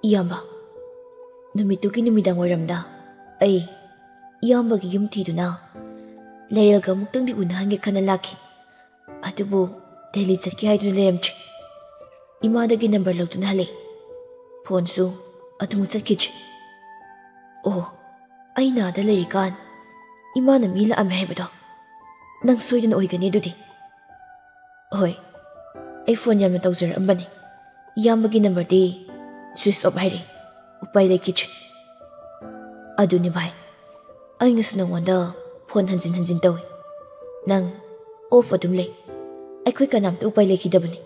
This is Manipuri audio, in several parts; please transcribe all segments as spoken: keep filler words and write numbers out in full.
ꯏꯌꯥꯝꯕ, ꯅꯨꯃꯤꯠꯇꯨꯒꯤ ꯅꯨꯃꯤꯗꯥꯡ ꯋꯥꯏꯔꯝꯗ ꯑꯩ ꯏꯌꯥꯝꯕꯒꯤ ꯌꯨꯝ ꯊꯤꯗꯨꯅ ꯂꯩꯔꯦꯜꯒ ꯑꯃꯨꯛꯇꯪꯗꯤ ꯎꯅꯍꯟꯒꯦ ꯈꯟꯅ ꯂꯥꯛꯈꯤ꯫ ꯑꯗꯨꯕꯨ ꯗꯦꯜꯂꯤ ꯆꯠꯀꯦ ꯍꯥꯏꯗꯨꯅ ꯂꯩꯔꯝꯗ꯭ꯔꯦ꯫ ꯏꯃꯥꯗꯒꯤ ꯅꯝꯕꯔ ꯂꯧꯗꯨꯅ ꯍꯜꯂꯛꯏ꯫ ꯐꯣꯟꯁꯨ ꯑꯗꯨꯃꯛ ꯆꯠꯈꯤꯗ꯭ꯔꯦ꯫ ꯑꯣ, ꯑꯩꯅ ꯑꯥꯗ ꯂꯩꯔꯤꯀꯥꯟ ꯏꯃꯥꯅ ꯃꯤ ꯂꯥꯛꯑꯝꯃꯦ ꯍꯥꯏꯕꯗꯣ ꯅꯪ ꯁꯣꯏꯗꯅ ꯑꯣꯏꯒꯅꯤ ꯑꯗꯨꯗꯤ꯫ ꯍꯣꯏ, ꯑꯩ ꯐꯣꯟ ꯌꯥꯝꯅ ꯇꯧꯖꯔꯛꯑꯝꯕꯅꯤ꯫ ꯏꯌꯥꯝꯕꯒꯤ ꯅꯝꯕꯔꯗꯤ ꯁ꯭ꯋꯤꯆ ꯑꯣꯐ ꯍꯥꯏꯔꯛꯏ꯫ ꯎꯄꯥꯏ ꯂꯩꯈꯤꯗ꯭ꯔꯦ꯫ ꯑꯗꯨꯅꯤ ꯚꯥꯏ, ꯑꯩꯅꯁꯨ ꯅꯉꯣꯟꯗ ꯐꯣꯟ ꯍꯟꯖꯤꯟ ꯍꯟꯖꯤꯟ ꯇꯧꯏ꯫ ꯅꯪ ꯑꯣꯐ ꯑꯗꯨꯝ ꯂꯩ꯫ ꯑꯩꯈꯣꯏ ꯀꯅꯥꯝꯇ ꯎꯄꯥꯏ ꯂꯩꯈꯤꯗꯕꯅꯤ꯫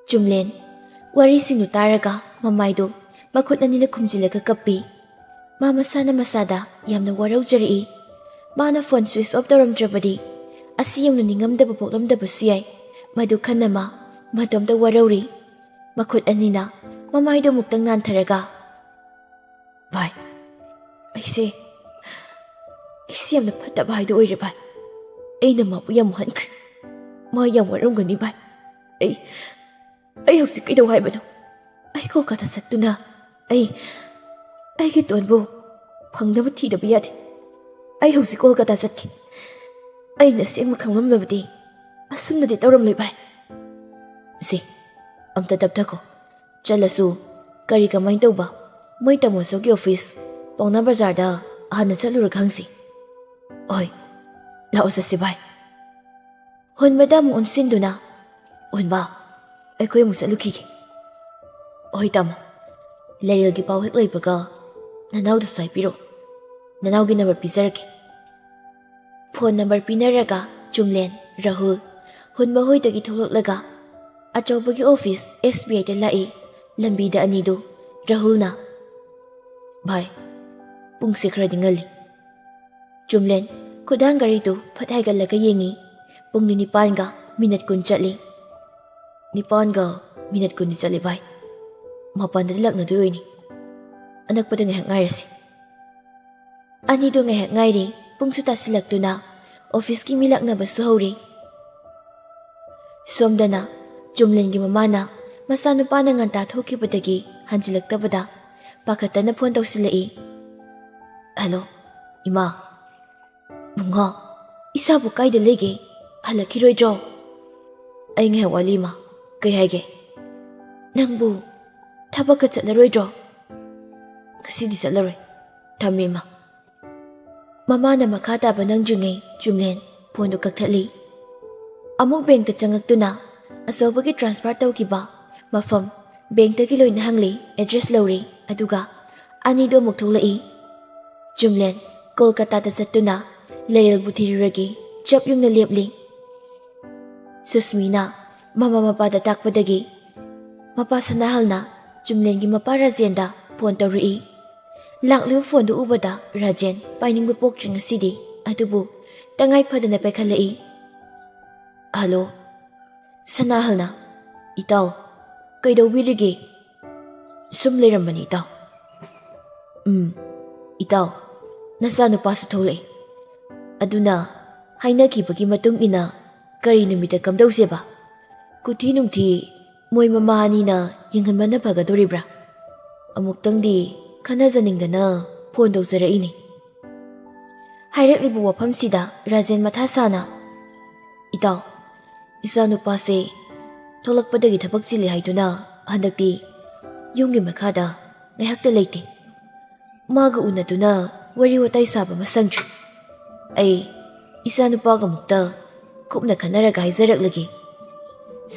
ꯆꯨꯝꯂꯦꯟ ꯋꯥꯔꯤꯁꯤꯡꯗꯨ ꯇꯥꯔꯒ ꯃꯃꯥꯏꯗꯨ ꯃꯈꯨꯠ ꯑꯅꯤꯅ ꯈꯨꯝꯖꯤꯜꯂꯒ ꯀꯞꯄꯤ꯫ ꯃꯥ ꯃꯁꯥꯅ ꯃꯁꯥꯗ ꯌꯥꯝꯅ ꯋꯥꯔꯧꯖꯔꯛꯏ꯫ ꯃꯥꯅ ꯐꯣꯟ ꯁ꯭ꯋꯤꯆ ꯑꯣꯐ ꯇꯧꯔꯝꯗ꯭ꯔꯕꯗꯤ ꯑꯁꯤ ꯌꯧꯅ ꯅꯤꯡꯉꯝꯗꯕ ꯄꯣꯛꯂꯝꯗꯕꯁꯨ ꯌꯥꯏ꯫ ꯃꯗꯨ ꯈꯟꯅ ꯃꯥ ꯃꯇꯣꯝꯇ ꯋꯥꯔꯧꯔꯤ꯫ ꯃꯈꯨꯠ ꯑꯅꯤꯅ ꯃꯃꯥꯏꯗꯨ ꯑꯃꯨꯛꯇꯪ ꯅꯥꯟꯊꯔꯒ, "ꯚꯥꯏ, ꯑꯩꯁꯦ, ꯑꯩꯁꯦ ꯌꯥꯝꯅ ꯐꯠꯇꯕ ꯍꯥꯏꯗꯨ ꯑꯣꯏꯔꯦ ꯚꯥꯏ꯫ ꯑꯩꯅ ꯃꯥꯕꯨ ꯌꯥꯝ ꯋꯥꯍꯟꯈ꯭ꯔꯦ꯫ ꯃꯥ ꯌꯥꯝ ꯋꯥꯔꯝꯒꯅꯤ ꯚꯥꯏ꯫ ꯑꯩ, ꯑꯩ ꯍꯧꯖꯤꯛ ꯀꯩꯗꯧ ꯍꯥꯏꯕꯅꯣ? ꯑꯩ ꯀꯣꯜꯀꯥꯇꯥ ꯆꯠꯇꯨꯅ ꯑꯩ, ꯑꯩꯒꯤ ꯇꯣꯟꯕꯨ ꯐꯪꯅꯕ ꯊꯤꯗꯕ ꯌꯥꯗꯦ꯫ ꯑꯩ ꯍꯧꯖꯤꯛ ꯀꯣꯜꯀꯥꯇꯥ ꯆꯠꯀꯦ꯫ ꯑꯩꯅ ꯑꯁꯦꯡꯕ ꯈꯪꯂꯝꯂꯕꯗꯤ ꯑꯁꯨꯝꯅꯗꯤ ꯇꯧꯔꯝꯂꯣꯏ ꯚꯥꯏ꯫" "ꯁꯦ, ꯑꯝꯇ ꯇꯞꯊꯈꯣ꯫ ꯆꯠꯂꯁꯨ ꯀꯔꯤ ꯀꯃꯥꯏꯅ ꯇꯧꯕ? ꯃꯣꯏ ꯇꯥꯃꯣ ꯑꯆꯧꯒꯤ ꯑꯣꯐꯤꯁ ꯄꯥꯎꯅꯥ ꯕꯖꯥꯔꯗ ꯍꯥꯟꯅ ꯆꯠꯂꯨꯔꯒ ꯍꯪꯁꯤ꯫" "ꯍꯣꯏ, ꯂꯥꯛꯑꯣ ꯆꯠꯁꯤ ꯚꯥꯏ꯫" ꯍꯨꯟꯕꯗ ꯑꯃꯨꯛ ꯑꯣꯟꯁꯤꯟꯗꯨꯅ, "ꯍꯨꯟꯕ, ꯑꯩꯈꯣꯏ ꯑꯃꯨꯛ ꯆꯠꯂꯨꯈꯤꯒꯦ꯫" "ꯍꯣꯏ ꯇꯥꯃꯣ, ꯂꯩꯔꯦꯜꯒꯤ ꯄꯥꯎ ꯍꯦꯛ ꯂꯩꯕꯒ ꯅꯅꯥꯎꯗꯁꯨ ꯍꯥꯏꯕꯤꯔꯛꯑꯣ꯫ ꯅꯅꯥꯎꯒꯤ ꯅꯝꯕꯔ ꯄꯤꯖꯔꯛꯀꯦ꯫" ꯐꯣꯟ ꯅꯝꯕꯔ ꯄꯤꯅꯔꯒ ꯆꯨꯝꯂꯦꯟ, ꯔꯥꯍꯨꯜ, ꯍꯨꯟꯕ ꯍꯣꯏꯗꯒꯤ ꯊꯣꯛꯂꯛꯂꯒ ꯑꯆꯧꯕꯒꯤ ꯑꯣꯐꯤꯁ ꯑꯦꯁ ꯕꯤ ꯑꯥꯏꯗ ꯂꯥꯛꯏ꯫ ꯂꯝꯕꯤꯗ ꯑꯅꯤꯗꯨ ꯔꯥꯍꯨꯜꯅ, "ꯚꯥꯏ, ꯄꯨꯡꯁꯦ ꯈꯔꯗꯤ ꯉꯜꯂꯤ꯫" ꯆꯨꯝꯂꯦꯟ ꯈꯨꯗꯥꯡ ꯒꯥꯔꯤꯗꯨ ꯐꯠ ꯍꯥꯏꯒꯠꯂꯒ ꯌꯦꯡꯉꯤ꯫ ꯄꯨꯡ ꯅꯤꯄꯥꯟꯒ ꯃꯤꯅꯠ ꯀꯨꯟ ꯆꯠꯂꯤ꯫ "ꯅꯤꯄꯥꯟꯒ ꯃꯤꯅꯠ ꯀꯨꯟꯗꯤ ꯆꯠꯂꯤ ꯚꯥꯏ꯫ ꯃꯥꯄꯟꯗꯗꯤ ꯂꯥꯛꯅꯗꯣꯏ ꯑꯣꯏꯅꯤ꯫ ꯑꯅꯛꯄꯗ ꯉꯥꯏꯍꯥꯛ ꯉꯥꯏꯔꯁꯤ꯫" ꯑꯅꯤꯗꯣ ꯉꯥꯏꯍꯥꯛ ꯉꯥꯏꯔꯤ꯫ ꯄꯨꯡꯁꯨ ꯇꯥꯁꯤꯜꯂꯛꯇꯨꯅ ꯑꯣꯐꯤꯁꯀꯤ ꯃꯤ ꯂꯥꯛꯅꯕꯁꯨ ꯍꯧꯔꯤ꯫ ꯁꯣꯝꯗꯅ ꯆꯨꯝꯂꯦꯟꯒꯤ ꯃꯃꯥꯅ ꯃꯆꯥꯅꯨꯄꯥꯅ ꯉꯟꯇꯥ ꯊꯣꯛꯈꯤꯕꯗꯒꯤ ꯍꯟꯖꯤꯜꯂꯛꯇꯕꯗ ꯄꯥꯈꯠꯇꯅ ꯐꯣꯟ ꯇꯧꯁꯤꯜꯂꯛꯏ꯫ "ꯍꯜꯂꯣ, ꯏꯃꯥ꯫ ꯃꯨꯉꯥ, ꯏꯁꯥꯕꯨ ꯀꯥꯏꯗ ꯂꯩꯒꯦ? ꯍꯜꯂꯛꯈꯤꯔꯣꯏꯗ꯭ꯔꯣ?" "ꯑꯩ ꯉꯥꯏꯍꯥꯛ ꯋꯥꯠꯂꯤ, ꯏꯃꯥ꯫ ꯀꯩ ꯍꯥꯏꯒꯦ?" "ꯅꯪꯕꯨ ꯊꯕꯛꯀ ꯆꯠꯂꯔꯣꯏꯗ꯭ꯔꯣ?" "ꯉꯁꯤꯗꯤ ꯆꯠꯂꯔꯣꯏ꯫ ꯊꯝꯃꯦ, ꯏꯃꯥ꯫" ꯃꯃꯥꯅ ꯃꯈꯥ ꯇꯥꯕ ꯅꯪꯗ꯭ꯔꯤꯉꯩ ꯆꯨꯝꯂꯦꯟ ꯐꯣꯟꯗꯨ ꯀꯛꯊꯠꯂꯤ꯫ ꯑꯃꯨꯛ ꯕꯦꯡꯛꯇ ꯆꯪꯉꯛꯇꯨꯅ ꯑꯆꯧꯕꯒꯤ ꯇ꯭ꯔꯥꯟꯁꯐꯔ ꯇꯧꯈꯤꯕ ꯃꯐꯝ ꯕꯦꯡꯛꯇꯒꯤ ꯂꯣꯏꯅ ꯍꯪꯂꯤ, ꯑꯦꯗ꯭ꯔꯦꯁ ꯂꯧꯔꯤ, ꯑꯗꯨꯒ ꯑꯅꯤꯗꯨ ꯑꯃꯨꯛ ꯊꯣꯛꯂꯛꯏ꯫ ꯆꯨꯝꯂꯦꯟ ꯀꯣꯜꯀꯇꯥꯗ ꯆꯠꯇꯨꯅ ꯂꯩꯔꯦꯜꯕꯨ ꯊꯤꯔꯨꯔꯒꯦ ꯆꯞ ꯌꯨꯡꯅ ꯂꯦꯞꯂꯤ꯫ ꯁꯨꯁꯃꯤꯅ ꯃꯃꯥ ꯃꯄꯥꯗ ꯇꯥꯛꯄꯗꯒꯤ ꯃꯄꯥ ꯁꯅꯥꯍꯜꯅ ꯆꯨꯝꯂꯦꯟꯒꯤ ꯃꯄꯥ ꯔꯥꯖꯦꯟꯗ ꯐꯣꯟ ꯇꯧꯔꯛꯏ꯫ ꯂꯥꯛꯂꯤꯕ ꯐꯣꯟꯗꯨ ꯎꯕꯗ ꯔꯥꯖꯦꯟ ꯄꯥꯏꯅꯤꯡꯕ ꯄꯣꯛꯇ꯭ꯔꯤ ꯉꯁꯤꯗꯤ, ꯑꯗꯨꯕꯨ ꯇꯉꯥꯏ ꯐꯗꯅ ꯄꯥꯏꯈꯠꯂꯛꯏ꯫ "ꯍꯜꯂꯣ꯫" ꯁꯅꯥꯍꯜꯅ, "ꯏꯇꯥꯎ, ꯀꯩꯗꯧꯕꯤꯔꯤꯒꯦ?" "ꯁꯨꯝ ꯂꯩꯔꯝꯕꯅꯤ, ꯏꯇꯥꯎ꯫" "ꯎꯝ, ꯏꯇꯥꯎ, ꯅꯆꯥꯅꯨꯄꯥꯁꯨ ꯊꯣꯛꯂꯛꯏ꯫ ꯑꯗꯨꯅ ꯍꯥꯏꯅꯈꯤꯕꯒꯤ ꯃꯇꯨꯡ ꯏꯟꯅ ꯀꯔꯤ ꯅꯨꯃꯤꯠꯇ ꯀꯝꯗꯧꯁꯦꯕ? ꯀꯨꯊꯤ ꯅꯨꯡꯊꯤ ꯃꯣꯏ ꯃꯃꯥ ꯑꯅꯤꯅ ꯌꯦꯡꯍꯟꯕꯅ ꯐꯒꯗꯣꯔꯤꯕ꯭ꯔꯥ? ꯑꯃꯨꯛꯇꯪꯗꯤ ꯈꯟꯅꯖꯅꯤꯡꯗꯅ ꯐꯣꯟ ꯇꯧꯖꯔꯛꯏꯅꯤ꯫" ꯍꯥꯏꯔꯛꯂꯤꯕ ꯋꯥꯐꯝꯁꯤꯗ ꯔꯥꯖꯦꯟ ꯃꯊꯥ ꯁꯥꯅ, "ꯏꯇꯥꯎ, ꯏꯆꯥꯅꯨꯄꯥꯁꯦ ꯊꯣꯛꯂꯛꯄꯗꯒꯤ ꯊꯕꯛ ꯆꯤꯜꯂꯤ ꯍꯥꯏꯗꯨꯅ ꯍꯟꯗꯛꯇꯤ ꯌꯨꯝꯒꯤ ꯃꯈꯥꯗ ꯉꯥꯏꯍꯥꯛꯇ ꯂꯩꯇꯦ꯫ ꯃꯥꯒ ꯎꯅꯗꯨꯅ ꯋꯥꯔꯤ ꯋꯥꯇꯥꯏ ꯁꯥꯕ ꯑꯃ ꯁꯪꯗ꯭ꯔꯤ꯫ ꯑꯩ ꯏꯆꯥꯅꯨꯄꯥꯒ ꯑꯃꯨꯛꯇ ꯀꯨꯞꯅ ꯈꯟꯅꯔꯒ ꯍꯥꯏꯖꯔꯛꯂꯒꯦ꯫"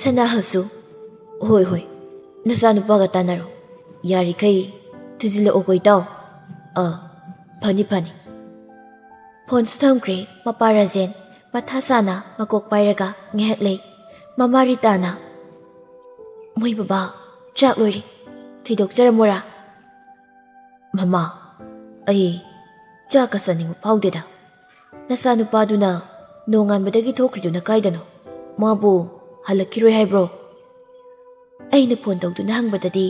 ꯁꯅꯥꯍꯜꯁꯨ, "ꯍꯣꯏ, ꯍꯣꯏ, ꯅꯆꯥꯅꯨꯄꯥꯒ ꯇꯥꯟꯅꯔꯣ꯫ ꯌꯥꯔꯤꯈꯩ ꯊꯨꯖꯤꯜꯂꯛꯑꯣꯀꯣ, ꯏꯇꯥꯎ꯫" "ꯑꯥ, ꯐꯅꯤ, ꯐꯅꯤ꯫" ꯐꯣꯟꯁꯨ ꯊꯝꯈ꯭ꯔꯦ ꯃꯄꯥ ꯔꯥꯖꯦꯟ꯫ ꯃꯊꯥ ꯁꯥꯅ ꯃꯀꯣꯛ ꯄꯥꯏꯔꯒ ꯉꯥꯏꯍꯥꯛ ꯂꯩ꯫ ꯃꯃꯥ ꯔꯤꯇꯥꯅ, "ꯃꯣꯏ ꯕꯕꯥ, ꯆꯥꯛ ꯂꯣꯏꯔꯦ꯫ ꯊꯤꯗꯣꯛꯆꯔꯝꯃꯣꯔꯥ?" "ꯃꯃꯥ, ꯑꯩ ꯆꯥꯛꯀ ꯆꯥꯅꯤꯡꯕ ꯐꯥꯎꯗꯦꯗ꯫ ꯅꯆꯥꯅꯨꯄꯥꯗꯨꯅ ꯅꯣꯡꯉꯥꯟꯕꯗꯒꯤ ꯊꯣꯛꯈ꯭ꯔꯤꯗꯨꯅ ꯀꯥꯏꯗꯅꯣ? ꯃꯥꯕꯨ ꯍꯜꯂꯛꯈꯤꯔꯣꯏ ꯍꯥꯏꯕ꯭ꯔꯣ?" ꯑꯩꯅ ꯐꯣꯟ ꯇꯧꯗꯨꯅ ꯍꯪꯕꯗꯗꯤ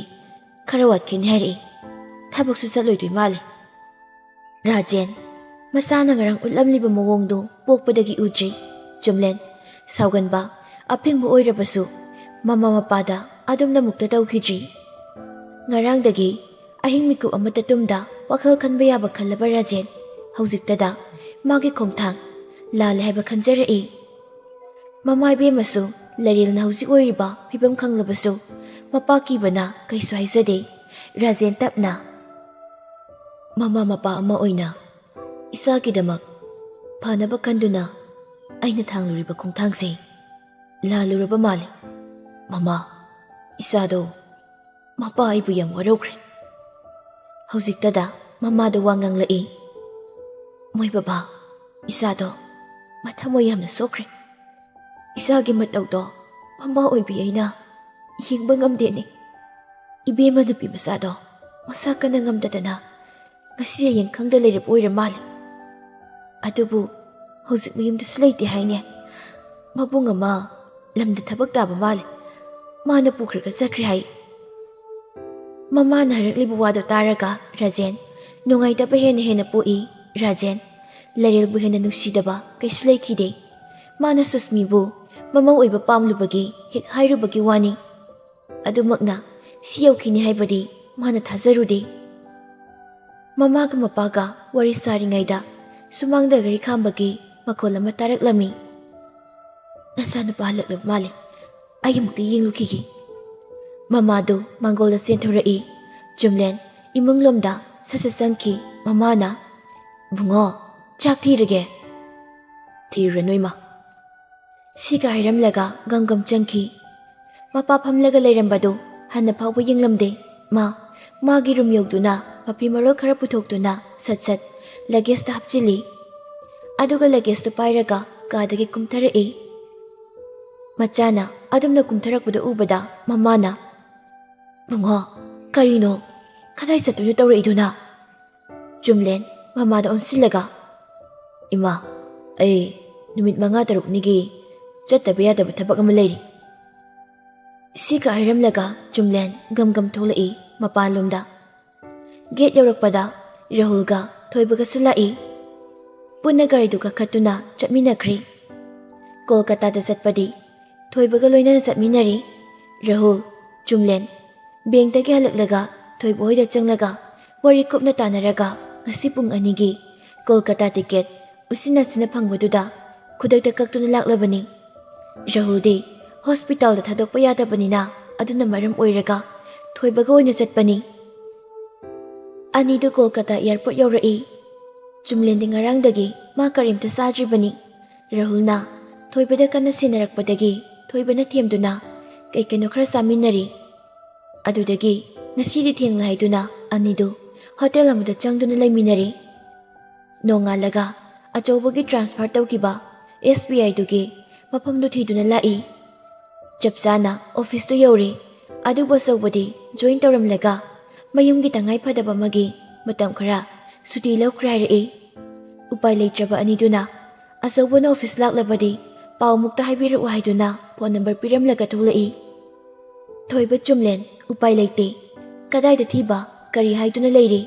ꯈꯔ ꯋꯥꯠꯈꯤꯅꯤ ꯍꯥꯏꯔꯛꯏ꯫ ꯊꯕꯛꯁꯨ ꯆꯠꯂꯣꯏꯗꯣꯏ ꯃꯥꯜꯂꯦ꯫ ꯔꯥꯖꯦꯟ ꯃꯆꯥꯅ ꯉꯔꯥꯡ ꯎꯠꯂꯝꯂꯤꯕ ꯃꯑꯣꯡꯗꯨ ꯄꯣꯛꯄꯗꯒꯤ ꯎꯗ꯭ꯔꯤ꯫ ꯆꯨꯝꯂꯦꯟ ꯁꯥꯎꯒꯟꯕ, ꯑꯐꯤꯡꯕ ꯑꯣꯏꯔꯕꯁꯨ ꯃꯃꯥ ꯃꯄꯥꯗ ꯑꯗꯨꯝꯅꯃꯛꯇ ꯇꯧꯈꯤꯗ꯭ꯔꯤ꯫ ꯉꯔꯥꯡꯗꯒꯤ ꯑꯍꯤꯡ ꯃꯤꯀꯨꯞ ꯑꯃꯠꯇ ꯇꯨꯝꯗ ꯋꯥꯈꯜ ꯈꯟꯕ ꯌꯥꯕ ꯈꯜꯂꯕ ꯔꯥꯖꯦꯟ ꯍꯧꯖꯤꯛꯇꯗ ꯃꯥꯒꯤ ꯈꯣꯡꯊꯥꯡ ꯂꯥꯜꯂꯦ ꯍꯥꯏꯕ ꯈꯟꯖꯔꯛꯏ꯫ ꯃꯃꯥ ꯏꯕꯦꯝꯃꯁꯨ ꯂꯩꯔꯦꯜꯅ ꯍꯧꯖꯤꯛ ꯑꯣꯏꯔꯤꯕ ꯐꯤꯕꯝ ꯈꯪꯂꯕꯁꯨ ꯃꯄꯥ ꯀꯤꯕꯅ ꯀꯩꯁꯨ ꯍꯥꯏꯖꯗꯦ꯫ ꯔꯥꯖꯦꯟ ꯇꯞꯅ, "ꯃꯃꯥ ꯃꯄꯥ ꯑꯃ ꯑꯣꯏꯅ ꯏꯆꯥꯒꯤꯗꯃꯛ ꯐꯅꯕ ꯈꯟꯗꯨꯅ ꯑꯩꯅ ꯊꯥꯡꯂꯨꯔꯤꯕ ꯈꯣꯡꯊꯥꯡꯁꯦ ꯂꯥꯜꯂꯨꯔꯕ ꯃꯥꯜꯂꯤ꯫ ꯃꯃꯥ, ꯏꯆꯥꯗꯣ ꯃꯄꯥ ꯑꯩꯕꯨ ꯌꯥꯝ ꯋꯥꯔꯧꯈ꯭ꯔꯦ꯫" ꯍꯧꯖꯤꯛꯇꯗ ꯃꯃꯥꯗ ꯋꯥ ꯉꯥꯡꯂꯛꯏ꯫ "ꯃꯣꯏ ꯕꯕꯥ, ꯏꯆꯥꯗꯣ ꯃꯊꯃꯣꯏ ꯌꯥꯝꯅ ꯁꯣꯛꯈ꯭ꯔꯦ꯫ ꯏꯆꯥꯒꯤ ꯃꯇꯧꯗꯣ ꯃꯃꯥ ꯑꯣꯏꯕꯤ ꯑꯩꯅ ꯌꯦꯡꯕ ꯉꯝꯗꯦꯅꯦ꯫ ꯏꯕꯦꯝꯃ ꯅꯨꯄꯤ ꯃꯆꯥꯗꯣ ꯃꯁꯥ ꯀꯟꯅ ꯉꯝꯗꯗꯅ ꯉꯁꯤ ꯍꯌꯦꯡ ꯈꯪꯗ ꯂꯩꯔꯕ ꯑꯣꯏꯔ ꯃꯥꯜꯂꯦ꯫ ꯑꯗꯨꯕꯨ ꯍꯧꯖꯤꯛ ꯃꯌꯨꯝꯗꯁꯨ ꯂꯩꯇꯦ ꯍꯥꯏꯅꯦ꯫ ꯃꯕꯨꯡ ꯑꯃ ꯂꯝꯗ ꯊꯕꯛ ꯇꯥꯕ ꯃꯥꯜꯂꯦ꯫ ꯃꯥꯅ ꯄꯨꯈ꯭ꯔꯒ ꯆꯠꯈ꯭ꯔꯦ ꯍꯥꯏ꯫" ꯃꯃꯥꯅ ꯍꯥꯏꯔꯛꯂꯤꯕ ꯋꯥꯗꯨ ꯇꯥꯔꯒ ꯔꯥꯖꯦꯟ ꯅꯨꯡꯉꯥꯏꯇꯕ ꯍꯦꯟꯅ ꯍꯦꯟꯅ ꯄꯣꯛꯏ꯫ ꯔꯥꯖꯦꯟ ꯂꯩꯔꯦꯜꯕꯨ ꯍꯦꯟꯅ ꯅꯨꯡꯁꯤꯗꯕ ꯀꯩꯁꯨ ꯂꯩꯈꯤꯗꯦ꯫ ꯃꯥꯅ ꯁꯨꯁꯃꯤꯕꯨ ꯃꯃꯧ ꯑꯣꯏꯕ ꯄꯥꯝꯂꯨꯕꯒꯤ ꯍꯦꯛ ꯍꯥꯏꯔꯨꯕꯒꯤ ꯋꯥꯅꯤ꯫ ꯑꯗꯨꯃꯛꯅ ꯁꯤ ꯌꯧꯈꯤꯅꯤ ꯍꯥꯏꯕꯗꯤ ꯃꯥꯅ ꯊꯥꯖꯔꯨꯗꯦ꯫ ꯃꯃꯥꯒ ꯃꯄꯥꯒ ꯋꯥꯔꯤ ꯁꯥꯔꯤꯉꯩꯗ ꯁꯨꯃꯥꯡꯗ ꯒꯥꯔꯤ ꯈꯥꯝꯕꯒꯤ ꯃꯈꯣꯜ ꯑꯃ ꯇꯥꯔꯛꯂꯝꯃꯤ꯫ "ꯅꯆꯥꯅꯨꯄꯥ ꯍꯜꯂꯛꯂꯕ ꯃꯥꯜꯂꯦ꯫ ꯑꯩ ꯑꯃꯨꯛꯇ ꯌꯦꯡꯂꯨꯈꯤꯒꯦ꯫" ꯃꯃꯥꯗꯨ ꯃꯥꯡꯒꯣꯜꯗ ꯆꯦꯟꯊꯣꯔꯛꯏ꯫ ꯆꯨꯝꯂꯦꯟ ꯏꯃꯨꯡꯂꯣꯝꯗ ꯁꯠ ꯁꯠ ꯆꯪꯈꯤ꯫ ꯃꯃꯥꯅ, "ꯕꯨꯡꯉꯣ, ꯆꯥꯛ ꯊꯤꯔꯒꯦ꯫" "ꯊꯤꯔꯨꯔꯅꯨ ꯏꯃꯥ꯫" ꯁꯤꯒ ꯍꯥꯏꯔꯝꯂꯒ ꯒꯝ ꯒꯝ ꯆꯪꯈꯤ꯫ ꯃꯄꯥ ꯐꯝꯂꯒ ꯂꯩꯔꯝꯕꯗꯨ ꯍꯟꯅ ꯐꯥꯎꯕ ꯌꯦꯡꯂꯝꯗꯦ꯫ ꯃꯥ ꯃꯥꯒꯤ ꯔꯨꯝ ꯌꯧꯗꯨꯅ ꯃꯐꯤ ꯃꯔꯣꯜ ꯈꯔ ꯄꯨꯊꯣꯛꯇꯨꯅ ꯁꯠ ꯁꯠ ꯂꯒꯦꯖꯇ ꯍꯥꯞꯆꯤꯜꯂꯤ꯫ ꯑꯗꯨꯒ ꯂꯒꯦꯖꯇꯨ ꯄꯥꯏꯔꯒ ꯀꯥꯗꯒꯤ ꯀꯨꯝꯊꯔꯛꯏ꯫ ꯃꯆꯥꯅ ꯑꯗꯨꯝꯅ ꯀꯨꯝꯊꯔꯛꯄꯗꯨ ꯎꯕꯗ ꯃꯃꯥꯅ, "ꯕꯨꯡꯉꯣ, ꯀꯔꯤꯅꯣ? ꯀꯗꯥꯏ ꯆꯠꯇꯣꯏꯅꯣ ꯇꯧꯔꯛꯏꯗꯨꯅ?" ꯆꯨꯝꯂꯦꯟ ꯃꯃꯥꯗ ꯑꯣꯟꯁꯤꯜꯂꯒ, "ꯏꯃꯥ, ꯑꯩ ꯅꯨꯃꯤꯠ ꯃꯉꯥ ꯇꯔꯨꯛꯅꯤꯒꯤ ꯆꯠꯇꯕ ꯌꯥꯗꯕ ꯊꯕꯛ ꯑꯃ ꯂꯩꯔꯤ꯫" ꯁꯤꯒ ꯍꯥꯏꯔꯝꯂꯒ ꯆꯨꯝꯂꯦꯟ ꯒꯝ ꯒꯝ ꯊꯣꯛꯂꯛꯏ ꯃꯄꯥꯟꯂꯣꯝꯗ꯫ ꯒꯦꯠ ꯌꯧꯔꯛꯄꯗ ꯔꯥꯍꯨꯜꯒ ꯊꯣꯏꯕꯒꯁꯨ ꯂꯥꯛꯏ꯫ ꯄꯨꯟꯅ ꯒꯥꯔꯤꯗꯨ ꯀꯥꯈꯠꯇꯨꯅ ꯆꯠꯃꯤꯟꯅꯈ꯭ꯔꯦ꯫ ꯀꯣꯜꯀꯇꯥꯗ ꯆꯠꯄꯗꯤ ꯊꯣꯏꯕꯒ ꯂꯣꯏꯅꯅ ꯆꯠꯃꯤꯟꯅꯔꯤ꯫ ꯔꯥꯍꯨꯜ, ꯆꯨꯝꯂꯦꯟ, ꯕꯦꯡꯛꯇꯒꯤ ꯍꯜꯂꯛꯂꯒ ꯊꯣꯏꯕ ꯍꯣꯏꯗ ꯆꯪꯂꯒ ꯋꯥꯔꯤ ꯀꯨꯞꯅ ꯇꯥꯟꯅꯔꯒ ꯉꯁꯤ ꯄꯨꯡ ꯑꯅꯤꯒꯤ ꯀꯣꯜꯀꯇꯥ ꯇꯤꯀꯦꯠ ꯎꯆꯤꯟ ꯅꯥꯆꯤꯟꯅ ꯐꯪꯕꯗꯨꯗ ꯈꯨꯗꯛꯇ ꯀꯛꯇꯨꯅ ꯂꯥꯛꯂꯕꯅꯤ꯫ ꯔꯥꯍꯨꯜꯗꯤ ꯍꯣꯁꯄꯤꯇꯥꯜꯗ ꯊꯥꯗꯣꯛꯄ ꯌꯥꯗꯕꯅꯤꯅ ꯑꯗꯨꯅ ꯃꯔꯝ ꯑꯣꯏꯔꯒ ꯊꯣꯏꯕꯒ ꯑꯣꯏꯅ ꯆꯠꯄꯅꯤ꯫ ꯑꯅꯤꯗꯨ ꯀꯣꯜꯀꯇꯥ ꯑꯦꯌꯥꯔꯄꯣꯔꯠ ꯌꯧꯔꯛꯏ꯫ ꯆꯨꯝꯂꯦꯟꯗꯤ ꯉꯔꯥꯡꯗꯒꯤ ꯃꯥ ꯀꯔꯤꯝꯇ ꯆꯥꯗ꯭ꯔꯤꯕꯅꯤ꯫ ꯔꯥꯍꯨꯜꯅ ꯊꯣꯏꯕꯗ ꯀꯟꯅ ꯁꯦꯟꯅꯔꯛꯄꯗꯒꯤ ꯊꯣꯏꯕꯅ ꯊꯦꯝꯗꯨꯅ ꯀꯩ ꯀꯩꯅꯣ ꯈꯔ ꯆꯥꯃꯤꯟꯅꯔꯤ꯫ ꯑꯗꯨꯗꯒꯤ ꯉꯁꯤꯗꯤ ꯊꯦꯡꯂꯦ ꯍꯥꯏꯗꯨꯅ ꯑꯅꯤꯗꯨ ꯍꯣꯇꯦꯜ ꯑꯃꯗ ꯆꯪꯗꯨꯅ ꯂꯩꯃꯤꯟꯅꯔꯤ꯫ ꯅꯣꯡꯉꯥꯜꯂꯒ ꯑꯆꯧꯕꯒꯤ ꯇ꯭ꯔꯥꯟꯁꯐꯔ ꯇꯧꯈꯤꯕ ꯑꯦꯁ ꯕꯤ ꯑꯥꯏꯗꯨꯒꯤ ꯃꯐꯝꯗꯨ ꯊꯤꯗꯨꯅ ꯂꯥꯛꯏ꯫ ꯆꯞ ꯆꯥꯅ ꯑꯣꯐꯤꯁꯇꯨ ꯌꯧꯔꯦ꯫ ꯑꯗꯨꯕꯨ ꯑꯆꯧꯕꯗꯤ ꯖꯣꯏꯟ ꯇꯧꯔꯝꯂꯒ ꯃꯌꯨꯝꯒꯤ ꯇꯉꯥꯏ ꯐꯗꯕ ꯑꯃꯒꯤ ꯃꯇꯝ ꯈꯔ ꯁꯨꯇꯤ ꯂꯧꯈ꯭ꯔꯦ ꯍꯥꯏꯔꯛꯏ꯫ ꯎꯄꯥꯏ ꯂꯩꯇ꯭ꯔꯕ ꯑꯅꯤꯗꯨꯅ ꯑꯆꯧꯕꯅ ꯑꯣꯐꯤꯁ ꯂꯥꯛꯂꯕꯗꯤ ꯄꯥꯎ ꯑꯃꯨꯛꯇ ꯍꯥꯏꯕꯤꯔꯛꯎ ꯍꯥꯏꯗꯨꯅ ꯐꯣꯟ ꯅꯝꯕꯔ ꯄꯤꯔꯝꯂꯒ ꯊꯣꯛꯂꯛꯏ꯫ ꯊꯣꯏꯕ ꯆꯨꯝꯂꯦꯟ ꯎꯄꯥꯏ ꯂꯩꯇꯦ꯫ ꯀꯗꯥꯏꯗ ꯊꯤꯕ? ꯀꯔꯤ ꯍꯥꯏꯗꯨꯅ ꯂꯩꯔꯤ?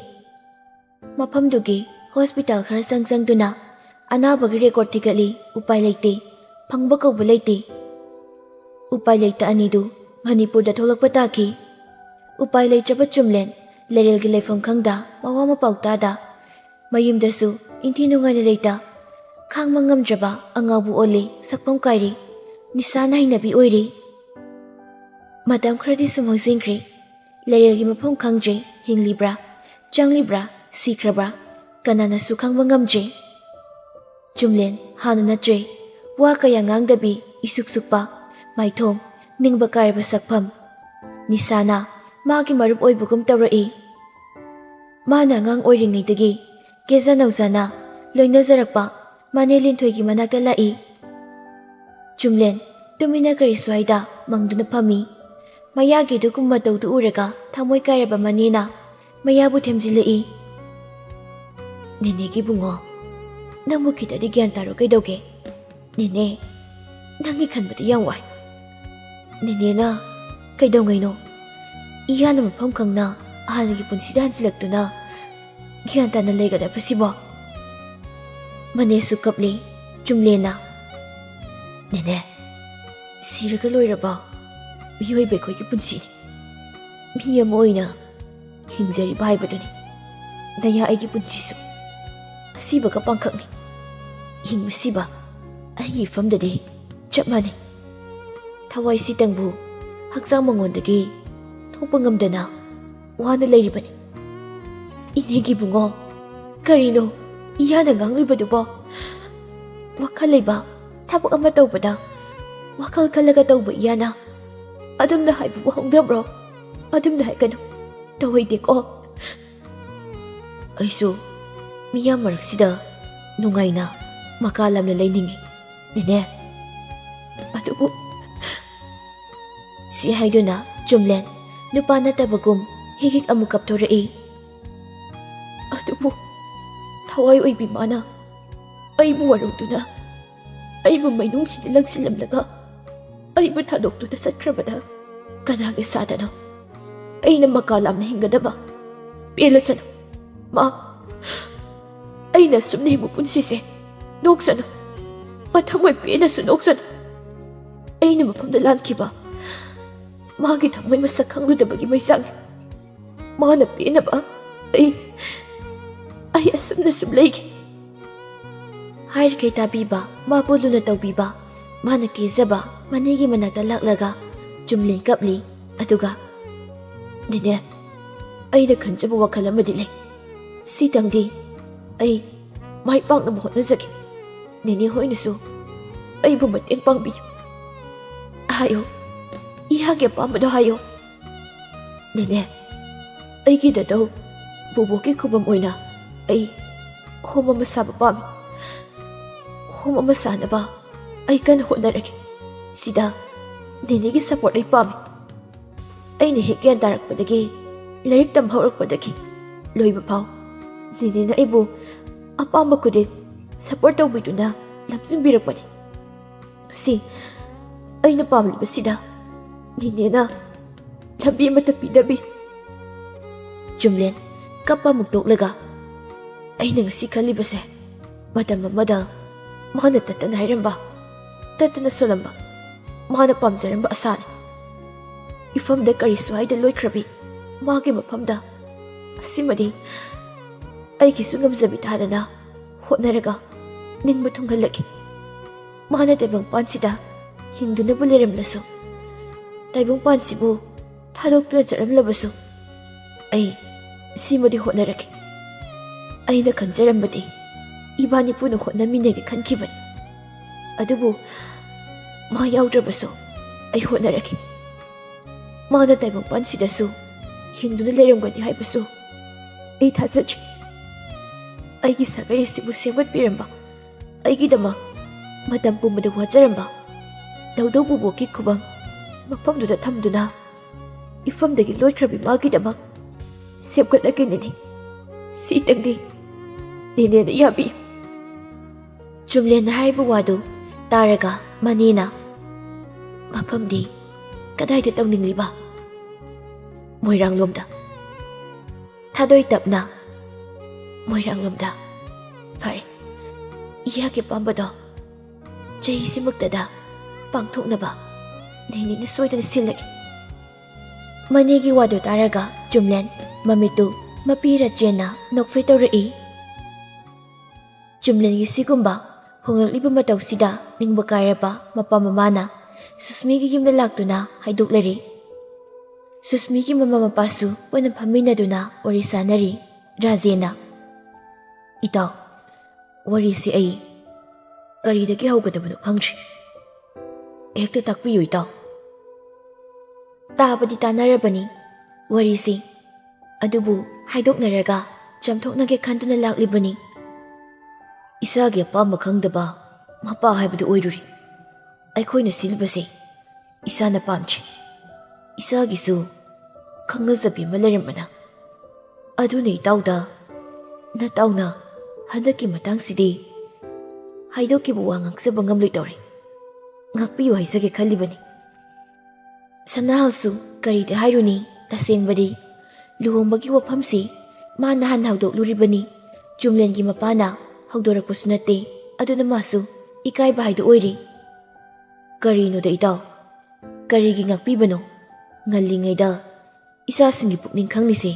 ꯃꯐꯝꯗꯨꯒꯤ ꯍꯣꯁꯄꯤꯇꯥꯜ ꯈꯔ ꯆꯪ ꯆꯪꯗꯨꯅ ꯑꯅꯥꯕꯒꯤ ꯔꯦꯀꯣꯔꯠ ꯊꯤꯒꯠꯂꯤ꯫ ꯎꯄꯥꯏ ꯂꯩꯇꯦ꯫ ꯐꯪꯕ ꯀꯧꯕ ꯂꯩꯇꯦ꯫ ꯎꯄꯥꯏ ꯂꯩꯇ ꯑꯅꯤꯗꯨ ꯃꯅꯤꯄꯨꯔꯗ ꯊꯣꯛꯂꯛꯄ ꯇꯥꯈꯤ꯫ ꯎꯄꯥꯏ ꯂꯩꯇ꯭ꯔꯕ ꯆꯨꯝꯂꯦꯟ ꯂꯩꯔꯦꯜꯒꯤ ꯂꯩꯐꯝ ꯈꯪꯗ ꯃꯋꯥ ꯃꯄꯥꯎ ꯇꯥꯗ ꯃꯌꯨꯝꯗꯁꯨ ꯏꯟꯊꯤ ꯅꯨꯡꯉꯥꯏꯅ ꯂꯩꯇ ꯈꯥꯡꯕ ꯉꯝꯗ꯭ꯔꯕ ꯑꯉꯥꯎꯕ ꯑꯣꯜꯂꯤ꯫ ꯁꯛꯐꯝ ꯀꯥꯏꯔꯤ꯫ ꯅꯤꯁꯥꯅ ꯍꯩꯅꯕꯤ ꯑꯣꯏꯔꯤ꯫ ꯃꯇꯝ ꯈꯔꯗꯤ ꯁꯨꯝ ꯍꯧꯖꯤꯟꯈ꯭ꯔꯦ꯫ ꯂꯩꯔꯦꯜꯒꯤ ꯃꯐꯝ ꯈꯪꯗ꯭ꯔꯦ꯫ ꯍꯤꯡꯂꯤꯕ꯭ꯔꯥ, ꯆꯪꯂꯤꯕ꯭ꯔꯥ, ꯁꯤꯈ꯭ꯔꯕ꯭ꯔꯥ, ꯀꯅꯥꯅꯁꯨ ꯈꯪꯕ ꯉꯝꯗ꯭ꯔꯦ꯫ ꯆꯨꯝꯂꯦꯟ ꯍꯥꯟꯅ ꯅꯠꯇ꯭ꯔꯦ꯫ ꯋꯥ ꯀꯌꯥ ꯉꯥꯡꯗꯕꯤ, ꯏꯁꯨꯛ ꯁꯨꯛꯄ ꯃꯥꯏꯊꯣꯡ, ꯅꯤꯡꯕ ꯀꯥꯏꯔꯕ ꯁꯛꯐꯝ꯫ ꯅꯤꯁꯥꯅ ꯃꯥꯒꯤ ꯃꯔꯨꯞ ꯑꯣꯏꯕꯒꯨꯝ ꯇꯧꯔꯛꯏ꯫ ꯃꯥꯅ ꯑꯉꯥꯡ ꯑꯣꯏꯔꯤꯉꯩꯗꯒꯤ ꯀꯦꯖ ꯅꯧꯖꯥꯅ ꯂꯣꯏꯅꯖꯔꯛꯄ ꯃꯅꯦ ꯂꯤꯟꯊꯣꯏꯒꯤ ꯃꯅꯥꯛꯇ ꯂꯥꯛꯏ꯫ ꯆꯨꯝꯂꯦꯟ ꯇꯨꯃꯤꯟꯅ ꯀꯔꯤꯁꯨ ꯍꯥꯏꯗ ꯃꯪꯗꯨꯅ ꯐꯝꯃꯤ꯫ ꯃꯌꯥꯒꯤ ꯑꯗꯨꯒꯨꯝꯕ ꯃꯇꯧꯗꯨ ꯎꯔꯒ ꯊꯃꯣꯏ ꯀꯥꯏꯔꯕ ꯃꯅꯦꯅ ꯃꯌꯥꯕꯨ ꯊꯦꯝꯖꯤꯜꯂꯛꯏ꯫ "ꯅꯦꯅꯦꯒꯤ ꯏꯕꯨꯡꯉꯣ, ꯅꯪꯕꯨ ꯈꯤꯇꯗꯤ ꯒ꯭ꯌꯥꯟ ꯇꯥꯔꯣ ꯀꯩꯗꯧꯒꯦ? ꯅꯦꯅꯦ, ꯅꯪꯒꯤ ꯈꯟꯕꯗꯤ ꯌꯥꯝ ꯋꯥꯏ꯫ ꯅꯦꯅꯦꯅ ꯀꯩꯗꯧꯉꯩꯅꯣ ꯏꯌꯥꯅ ꯃꯐꯝ ꯈꯪꯅ ꯍꯥꯟꯅꯒꯤ ꯄꯨꯟꯁꯤꯗ ꯍꯟꯖꯤꯜꯂꯛꯇꯨꯅ ꯒ꯭ꯌꯥꯟ ꯇꯥꯅ ꯂꯩꯒꯗꯕꯁꯤꯕꯣ?" ꯃꯅꯦꯁꯨ ꯀꯞꯂꯤ꯫ ꯆꯨꯝꯂꯦꯟꯅ, "ꯅꯦꯅꯦ, ꯁꯤꯔꯒ ꯂꯣꯏꯔꯕ ꯃꯤꯑꯣꯏꯕ ꯑꯩꯈꯣꯏꯒꯤ ꯄꯨꯟꯁꯤꯅꯤ꯫ ꯃꯤ ꯑꯃ ꯑꯣꯏꯅ ꯍꯤꯡꯖꯔꯤꯕ ꯍꯥꯏꯕꯗꯨꯅꯤ꯫ ꯅꯌꯥ ꯑꯩꯒꯤ ꯄꯨꯟꯁꯤꯁꯨ ꯑꯁꯤꯕꯒ ꯄꯥꯡꯈꯛꯅꯤ꯫ ꯍꯤꯡꯕ ꯁꯤꯕ ꯑꯩꯒꯤ ꯏꯐꯝꯗꯗꯤ ꯆꯞ ꯃꯥꯟꯅꯩ꯫ ꯊꯋꯥꯏ ꯁꯤꯇꯪꯕꯨ ꯍꯛꯆꯥꯡ ꯃꯉꯣꯟꯗꯒꯤ ꯊꯣꯛꯄ ꯉꯝꯗꯅ ꯋꯥꯅ ꯂꯩꯔꯤꯕꯅꯤ꯫ ꯏꯅꯦꯒꯤ ꯕꯨꯡꯉꯣ, ꯀꯔꯤꯅꯣ ꯏꯌꯥꯅ ꯉꯥꯡꯂꯤꯕꯗꯨꯕꯣ? ꯋꯥꯈꯜ ꯂꯩꯕ ꯊꯕꯛ ꯑꯃ ꯇꯧꯕꯗ ꯋꯥꯈꯜ ꯈꯜꯂꯒ ꯇꯧꯕ ꯏꯌꯥꯅ ꯑꯗꯨꯝꯅ ꯍꯥꯏꯕꯕꯨ ꯍꯧꯅꯕ꯭ꯔꯣ? ꯑꯗꯨꯝꯅ ꯍꯥꯏꯒꯅꯨ꯫ ꯇꯧꯍꯩꯗꯦꯀꯣ꯫ ꯑꯩꯁꯨ ꯃꯤꯌꯥꯝ ꯃꯔꯛꯁꯤꯗ ꯅꯨꯡꯉꯥꯏꯅ ꯃꯀꯥ ꯂꯥꯝꯅ ꯂꯩꯅꯤꯡꯏ, ꯅꯦꯅꯦ꯫ ꯑꯗꯨꯕꯨ, ꯁꯤ ꯍꯥꯏꯗꯨꯅ ꯆꯨꯝꯂꯦꯟ ꯅꯨꯄꯥ ꯅꯠꯇꯕꯒꯨꯝ ꯍꯤꯛ ꯍꯤꯛ ꯑꯃꯨꯛ ꯀꯞꯊꯣꯔꯛꯏ꯫ ꯑꯗꯨꯕꯨ ꯊꯋꯥꯏ ꯑꯣꯏꯕꯤ ꯃꯥꯅ ꯑꯩꯕꯨ ꯋꯥꯔꯧꯗꯨꯅ ꯑꯩꯕꯨ ꯃꯩꯅꯨꯡꯁꯤꯗ ꯂꯪꯁꯤꯜꯂꯝꯂꯒ ꯑꯩꯕꯨ ꯊꯥꯗꯣꯛꯇꯨꯅ ꯆꯠꯈ꯭ꯔꯕꯗ ꯀꯅꯥꯒꯤ ꯁꯥꯗꯅꯣ? ꯑꯩꯅ ꯃꯀꯥ ꯂꯥꯝꯅ ꯍꯤꯡꯒꯗꯕ? ꯄꯦꯜꯂꯁꯅꯨ꯫ ꯃꯥ, ꯑꯩꯅ ꯑꯁꯨꯝꯅ ꯍꯤꯡꯕ ꯄꯨꯟꯁꯤꯁꯦ ꯅꯣꯛꯁꯅꯨ꯫ ꯃꯊꯃꯣꯏ ꯄꯦꯟꯅꯁꯨ ꯅꯣꯛꯁꯅꯨ꯫ ꯑꯩꯅ ꯃꯐꯝꯗ ꯂꯥꯟꯈꯤꯕ ꯃꯥꯒꯤ ꯊꯃꯣꯏ ꯃꯁꯛ ꯈꯪꯂꯨꯗꯕꯒꯤ ꯃꯩꯆꯥꯛꯅꯤ꯫ ꯃꯥꯅ ꯄꯦꯟꯅꯕ ꯑꯩ, ꯑꯩ ꯑꯁꯨꯝꯅ ꯁꯨꯝ ꯂꯩꯒꯦ꯫ ꯍꯥꯏꯔꯤꯈꯩ ꯇꯥꯕꯤꯕ, ꯃꯥꯕꯨ ꯂꯨꯅ ꯇꯧꯕꯤꯕ, ꯃꯥꯅ ꯀꯦꯖꯕ ꯃꯅꯦꯒꯤ ꯃꯅꯥꯛꯇ ꯂꯥꯛꯂꯒ ꯆꯨꯝꯂꯦꯟ ꯀꯞꯂꯤ꯫ ꯑꯗꯨꯒ, "ꯅꯦꯅꯦ, ꯑꯩꯅ ꯈꯟꯖꯕ ꯋꯥꯈꯜ ꯑꯃꯗꯤ ꯂꯩ꯫ ꯁꯤꯇꯪꯗꯤ ꯑꯩ ꯃꯥꯏ ꯄꯥꯛꯅꯕ ꯍꯣꯠꯅꯖꯒꯦ꯫ ꯅꯦꯅꯦ ꯍꯣꯏꯅꯁꯨ ꯑꯩꯕꯨ ꯃꯇꯦꯡ ꯄꯥꯡꯕꯤꯌꯨ꯫ ꯍꯥꯏꯌꯨ, ꯏꯌꯥꯒꯤ ꯑꯄꯥꯝꯕꯗꯣ ꯍꯥꯏꯌꯨ꯫ ꯅꯦꯅꯦ, ꯑꯩꯒꯤ ꯗꯥꯗꯧ ꯕꯣꯕꯣꯛꯀꯤ ꯈꯨꯕꯝ ꯑꯣꯏꯅ ꯑꯩ ꯍꯣꯝ ꯑꯃ ꯁꯥꯕ ꯄꯥꯝꯃꯤ꯫ ꯍꯣꯝ ꯑꯃ ꯁꯥꯅꯕ ꯑꯩ ꯀꯟꯅ ꯍꯣꯠꯅꯔꯒꯦ꯫ ꯁꯤꯗ ꯅꯦꯅꯦꯒꯤ ꯁꯄꯣꯔꯠ ꯑꯩ ꯄꯥꯝꯃꯤ꯫ ꯑꯩꯅ ꯍꯦꯛ ꯒ꯭ꯌꯥꯟ ꯇꯥꯔꯛꯄꯗꯒꯤ, ꯂꯥꯏꯔꯤꯛ ꯇꯝꯕ ꯍꯧꯔꯛꯄꯗꯒꯤ ꯂꯣꯏꯕ ꯐꯥꯎ ꯅꯦꯅꯦꯅ ꯑꯩꯕꯨ ꯑꯄꯥꯝꯕ ꯈꯨꯗꯤꯡ ꯁꯄꯣꯔꯠ ꯇꯧꯕꯤꯗꯨꯅ ꯂꯝꯖꯤꯡꯕꯤꯔꯛꯄꯅꯤ꯫ ꯁꯤ ꯑꯩꯅ ꯄꯥꯝꯂꯤꯕꯁꯤꯗ ꯅꯦꯅꯦꯅ ꯂꯝꯕꯤ ꯑꯃꯠꯇ ꯄꯤꯗꯕꯤ꯫" ꯆꯨꯝꯂꯦꯟ ꯀꯞꯄ ꯑꯃꯨꯛ ꯇꯣꯛꯂꯒ, "ꯑꯩꯅ ꯉꯁꯤ ꯈꯜꯂꯤꯕꯁꯦ ꯃꯇꯝ ꯑꯃꯗ ꯃꯥꯅ ꯇꯠꯇꯅ ꯍꯥꯏꯔꯝꯕ, ꯇꯠꯇꯅ ꯁꯣꯜꯂꯝꯕ, ꯃꯥꯅ ꯄꯥꯝꯖꯔꯝꯕ ꯑꯁꯥꯅꯤ꯫ ꯏꯐꯝꯗ ꯀꯔꯤꯁꯨ ꯍꯥꯏꯗ ꯂꯣꯏꯈ꯭ꯔꯕꯤ ꯃꯥꯒꯤ ꯃꯐꯝꯗ꯫ ꯑꯁꯤꯃꯗꯤ ꯑꯩꯒꯤꯁꯨ ꯉꯝꯖꯕꯤ ꯊꯥꯗꯅ ꯍꯣꯠꯅꯔꯒ ꯅꯤꯡꯕ ꯊꯨꯡꯍꯜꯂꯒꯦ꯫ ꯃꯥꯅ ꯇꯥꯏꯕꯪꯄꯥꯟꯁꯤꯗ ꯍꯤꯡꯗꯨꯅꯕꯨ ꯂꯩꯔꯝꯂꯁꯨ, ꯇꯥꯏꯕꯪꯄꯥꯟꯁꯤꯕꯨ ꯊꯥꯗꯣꯛꯇꯨꯅ ꯆꯠꯂꯝꯂꯕꯁꯨ, ꯑꯩ ꯁꯤꯃꯗꯤ ꯍꯣꯠꯅꯔꯒꯦ꯫ ꯑꯩꯅ ꯈꯟꯖꯔꯝꯕꯗꯤ ꯏꯕꯥꯅꯤ ꯄꯨꯟꯅ ꯍꯣꯠꯅꯃꯤꯟꯅꯒꯦ ꯈꯟꯈꯤꯕꯅꯤ꯫ ꯑꯗꯨꯕꯨ ꯃꯥ ꯌꯥꯎꯗ꯭ꯔꯕꯁꯨ ꯑꯩ ꯍꯣꯠꯅꯔꯒꯦ꯫ ꯃꯥꯅ ꯇꯥꯏꯕꯪꯄꯥꯟꯁꯤꯗꯁꯨ ꯍꯤꯡꯗꯨꯅ ꯂꯩꯔꯝꯒꯅꯤ ꯍꯥꯏꯕꯁꯨ ꯑꯩ ꯊꯥꯖꯗ꯭ꯔꯤ꯫ ꯑꯩꯒꯤ ꯁꯥꯒꯩ ꯑꯁꯤꯕꯨ ꯁꯦꯝꯒꯠꯄꯤꯔꯝꯕ, ꯑꯩꯒꯤꯗꯃꯛ ꯃꯇꯝ ꯄꯨꯝꯕꯗ ꯋꯥꯖꯔꯝꯕ ꯂꯧꯗꯧ ꯄꯨꯕꯣꯛꯀꯤ ꯈꯨꯕꯝ ꯃꯐꯝꯗꯨꯗ ꯊꯝꯗꯨꯅ ꯏꯐꯝꯗꯒꯤ ꯂꯣꯏꯈ꯭ꯔꯕꯤ ꯃꯥꯒꯤꯗꯃꯛ ꯁꯦꯝꯒꯠꯂꯒꯦ ꯅꯦꯅꯦ꯫ ꯁꯤꯇꯪꯗꯤ ꯅꯦꯅꯦꯅ ꯌꯥꯕꯤꯌꯨ꯫ ꯆꯨꯝꯂꯦꯟꯅ ꯍꯥꯏꯔꯤꯕ ꯋꯥꯗꯨ ꯇꯥꯔꯒ ꯃꯅꯦꯅ, "ꯃꯐꯝꯗꯤ ꯀꯗꯥꯏꯗ ꯇꯧꯅꯤꯡꯂꯤꯕ?" "ꯃꯣꯏꯔꯥꯡꯂꯣꯝꯗ꯫" ꯊꯥꯗꯣꯏ ꯇꯞꯅ, "ꯃꯣꯏꯔꯥꯡꯂꯣꯝꯗ꯫ ꯐꯔꯦ, ꯏꯌꯥꯒꯤ ꯑꯄꯥꯝꯕꯗꯣ ꯆꯍꯤꯁꯤꯃꯛꯇꯗ ꯄꯥꯡꯊꯣꯛꯅꯕ ꯅꯦꯅꯦꯅ ꯁꯣꯏꯗꯅ ꯁꯤꯜꯂꯒꯦ꯫" ꯃꯅꯦꯒꯤ ꯋꯥꯗꯨ ꯇꯥꯔꯒ ꯆꯨꯝꯂꯦꯟ ꯃꯃꯤꯠꯇꯨ ꯃꯄꯤꯔ ꯆꯦꯟꯅ ꯅꯣꯛꯐꯦ ꯇꯧꯔꯛꯏ꯫ ꯆꯨꯝꯂꯦꯟꯒꯤ ꯁꯤꯒꯨꯝꯕ ꯍꯣꯡꯂꯛꯂꯤꯕ ꯃꯇꯧꯁꯤꯗ ꯅꯤꯡꯕ ꯀꯥꯏꯔꯕ ꯃꯄꯥ ꯃꯃꯥꯅ ꯁꯨꯁꯃꯤꯒꯤ ꯌꯨꯝꯗ ꯂꯥꯛꯇꯨꯅ ꯍꯥꯏꯗꯣꯛꯂꯔꯤ꯫ ꯁꯨꯁꯃꯤꯒꯤ ꯃꯃꯥ ꯃꯄꯥꯁꯨ ꯄꯨꯟꯅ ꯐꯝꯃꯤꯟꯅꯗꯨꯅ ꯋꯥꯔꯤ ꯁꯥꯅꯔꯤ꯫ ꯔꯥꯖꯦꯟꯅ, "ꯏꯇꯥꯎ, ꯋꯥꯔꯤꯁꯤ ꯑꯩ ꯀꯔꯤꯗꯒꯤ ꯍꯧꯒꯗꯕꯅꯣ ꯈꯪꯗ꯭ꯔꯦ꯫ ꯍꯦꯛꯇ ꯇꯥꯛꯄꯤꯌꯨ, ꯏꯇꯥꯎ꯫" ꯇꯥꯕꯗꯤ ꯇꯥꯅꯔꯕꯅꯤ ꯋꯥꯔꯤꯁꯤ, ꯑꯗꯨꯕꯨ ꯍꯥꯏꯗꯣꯛꯅꯔꯒ ꯆꯝꯊꯣꯛꯅꯒꯦ ꯈꯟꯗꯨꯅ ꯂꯥꯛꯂꯤꯕꯅꯤ꯫ ꯏꯁꯥꯒꯤ ꯑꯄꯥꯝꯕ ꯈꯪꯗꯕ ꯃꯄꯥ ꯍꯥꯏꯕꯗꯨ ꯑꯣꯏꯔꯨꯔꯦ꯫ ꯑꯩꯈꯣꯏꯅ ꯁꯤꯜꯂꯤꯕꯁꯦ ꯏꯁꯥꯅ ꯄꯥꯝꯗ꯭ꯔꯤ꯫ ꯏꯁꯥꯒꯤꯁꯨ ꯈꯪꯅꯖꯕꯤ ꯑꯃ ꯂꯩꯔꯝꯕꯅ꯫ ꯑꯗꯨꯅ ꯏꯇꯥꯎꯗ, ꯅꯇꯥꯎꯅ ꯍꯟꯗꯛꯀꯤ ꯃꯇꯥꯡꯁꯤꯗꯤ ꯍꯥꯏꯗꯣꯛꯈꯤꯕ ꯋꯥ ꯉꯥꯡꯖꯕ ꯉꯝꯂꯣꯏꯗꯧꯔꯦ꯫ ꯉꯥꯛꯄꯤꯌꯨ ꯍꯥꯏꯖꯒꯦ ꯈꯜꯂꯤꯕꯅꯤ꯫ ꯁꯅꯥꯍꯜꯁꯨ ꯀꯔꯤꯗꯤ ꯍꯥꯏꯔꯨꯅꯤ, ꯇꯁꯦꯡꯕꯗꯤ ꯂꯨꯍꯣꯡꯕꯒꯤ ꯋꯥꯐꯝꯁꯤ ꯃꯥꯅ ꯍꯥꯟꯅ ꯍꯧꯗꯣꯛꯂꯨꯔꯤꯕꯅꯤ꯫ ꯆꯨꯝꯂꯦꯟꯒꯤ ꯃꯄꯥꯅ ꯍꯧꯗꯣꯔꯛꯄꯁꯨ ꯅꯠꯇꯦ, ꯑꯗꯨꯅ ꯃꯥꯁꯨ ꯏꯀꯥꯏꯕ ꯍꯥꯏꯗꯨ ꯑꯣꯏꯔꯤ꯫ ꯀꯔꯤꯅꯣꯗ ꯏꯇꯥꯎ, ꯀꯔꯤꯒꯤ ꯉꯥꯛꯄꯤꯕꯅꯣ? ꯉꯜꯂꯤꯉꯩꯗ ꯏꯆꯥꯁꯤꯡꯒꯤ ꯄꯨꯛꯅꯤꯡ ꯈꯪꯂꯤꯁꯦ